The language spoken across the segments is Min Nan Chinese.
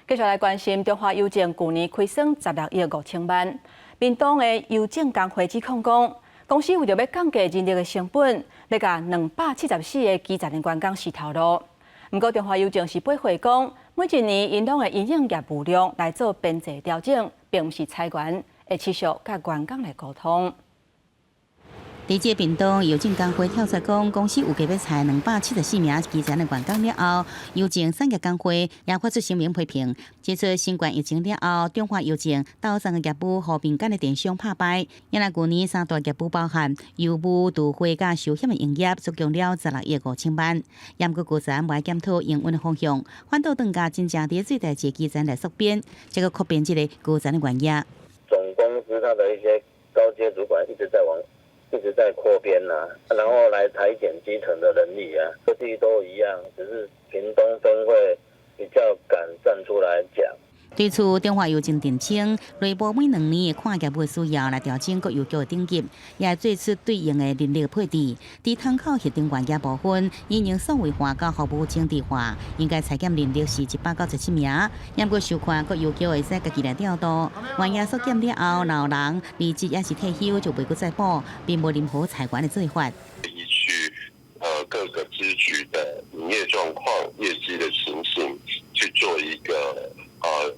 繼續來關心中華郵政舊年虧損十六億五千萬，屏東的郵政工會指控講，公司為著欲降低人力的成本，欲共274個基層的員工辭頭路。毋過中華郵政是駁回講，每一年𪜶攏會因應業務量來做編制調整，並毋是裁員，會持續佮員工來溝通。佇這屏東郵政工會跳出講，公司預計欲裁274名基層的員工了後，郵政產業工會也發出聲明批評，指出新冠疫情了後，中華郵政投送的業務予民間的電商拍敗。因為舊年三大業務包含郵務、儲匯佮壽險的營業，總共了十六億五千萬。毋過高層無愛檢討營運的方向，反倒轉共真正佇最大濟基層來縮編，這個擴編這個高層的原因。總公司他的一些高階主管一直在往。一直在擴編吶，然後來裁減基層的人力啊，各地都一樣，只是屏東分會比較敢站出來講。對此，中華郵政澄清，內部每2年會看業務需要來調整各郵局的等級，也做出對應的人力配置。佇窗口行政員部分，因應數位化佮服務精緻化，應該裁減人力是197名。毋過授權各郵局會使家己來調度。員額縮減了後，老人離職抑是退休就袂閣再補，並無任何裁員的做法。依據各個支局的營業狀況、業績的情形去做一個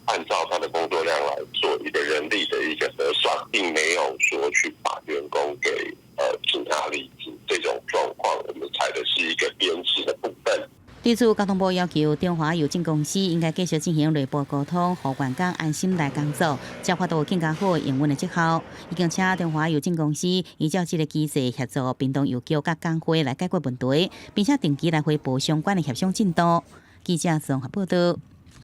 按照他的工作量來做一個人力的一個核算，並沒有說去把員工給請他離職這種狀況，我們採的是一個編制的部分。對此，交通部要求中華郵政公司應該繼續進行內部溝通，予員工安心來工作，才有法度更加好營運的績效。已經請中華郵政公司依照這個機制協助屏東郵局佮工會來解決問題，並且定期來匯報相關的協商進度。記者綜合報道。